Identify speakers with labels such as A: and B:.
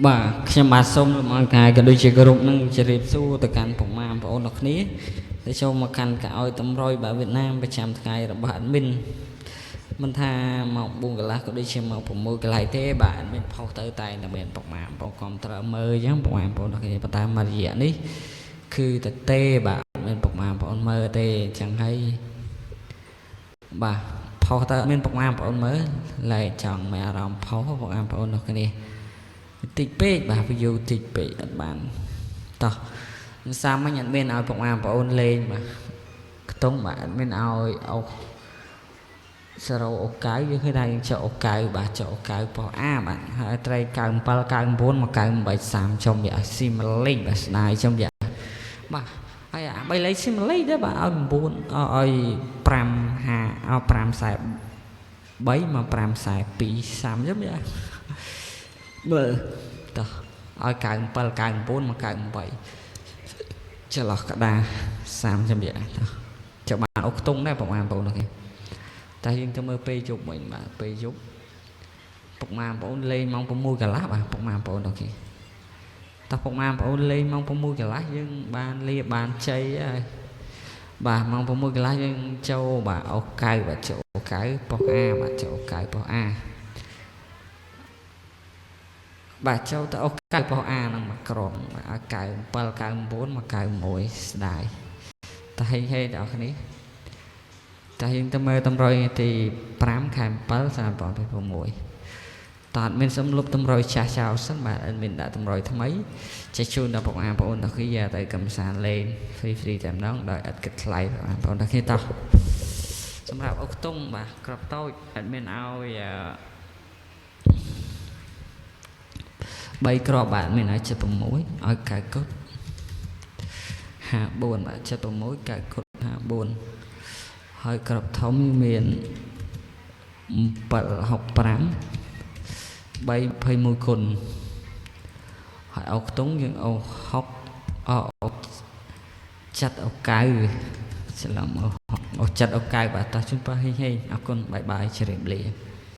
A: បាទខ្ញុំបាទសូមលំអរកាយក៏ដូចជាគោរពនឹងជម្រាបសួរទៅកាន់ពុកម៉ែបងប្អូនទាំងគ្នាដែលចូលមកកាន់កៅអុយតម្រុយបាទវៀតណាមប្រចាំថ្ងៃរបស់ admin មិនថាម៉ោង4កន្លះក៏ដូចជាម៉ោង6កន្លះទេបាទ admin ផុសទៅតែតែមានពុកម៉ែបងប្អូនគាំទ្រមើលអញ្ចឹងពុកម៉ែបងប្អូនទាំងគ្នាប៉ុន្តែមួយរយៈនេះគឺតែទេបាទមានពុកម៉ែបងប្អូនមើលទេអញ្ចឹងហើយបាទផុសទៅអត់មានពុកម៉ែបងប្អូនមើលលែកចង់មានអារម្មណ៍ផុសពុកម៉ែបងប្អូនទាំងគ្នា តិចពេកបាទ view តិចពេកអត់បានតោះសាមិញអត់មានឲ្យពុកម៉ែបងប្អូនលេងបាទខ្ទង់បាទអត់មានឲ្យអូសរោអូកៅយើងឃើញថាយើងចុះអូកៅបាទចុះអូកៅប៉ុស្អាបាទហើយត្រី97 99មក98 30ចំវាឲ្យស៊ីម៉ាលេខបាទស្ដាយចំវាបាទហើយអា3លេខស៊ីម៉ាលេខដែរបាទឲ្យ9ឲ្យ5 5ឲ្យ5 43មក5 42 30ចំវាមើលតោះឲ្យ97 99មក98ចន្លោះក្តារ30ចំវាតោះចុះបានអូខ្ទង់ដែរប្រហែលបងប្អូនគេតែយើងទៅមើលពេលយប់វិញបាទពេលយប់ពុកម៉ែបងប្អូនលេងម៉ោង6កន្លះបាទពុកម៉ែបងប្អូនអូខេតោះពុកម៉ែបងប្អូនលេងម៉ោង6កន្លះយើងបានលាបានជ័យហើយបាទម៉ោង6កន្លះយើងចូលបាទអូកៅបាទចូលកៅប៉ុស្អាបាទចូលកៅប៉ុស្អាបាទចូលទៅអូកៅប៉ុស្អាហ្នឹងមកក្រុមបាទឲ្យ97 99មក91ស្ដាយតែហេងហេងបងប្អូនគ្នាតែយើងទៅមើលតម្រុយទី5ខែ7ឆ្នាំ2026តើអត់មានសំលុបតម្រុយចាស់ចោលសិនបាទអត់មានដាក់តម្រុយថ្មីចេះជូនដល់បងប្អូនទាំងគ្នាទៅកំសាន្តលេង free free តែម្ដងដោយឥតគិតថ្លៃបងប្អូនទាំងគ្នាតោះសម្រាប់អុកតុងបាទក្របតូចអត់មានឲ្យអឺ3គ្រាប់បាទមានឲ្យ76ឲ្យកៅគុត54បាទ76កៅគុត54ហើយក្របធំមាន765 321គុណហើយអោខ្ទង់យើងអូ6អូចិត្តអូកៅច្រឡំអូអូចិត្តអូកៅបាទតោះជូនប៉ះហេងហេងអរគុណបាយបាយជម្រាបលា។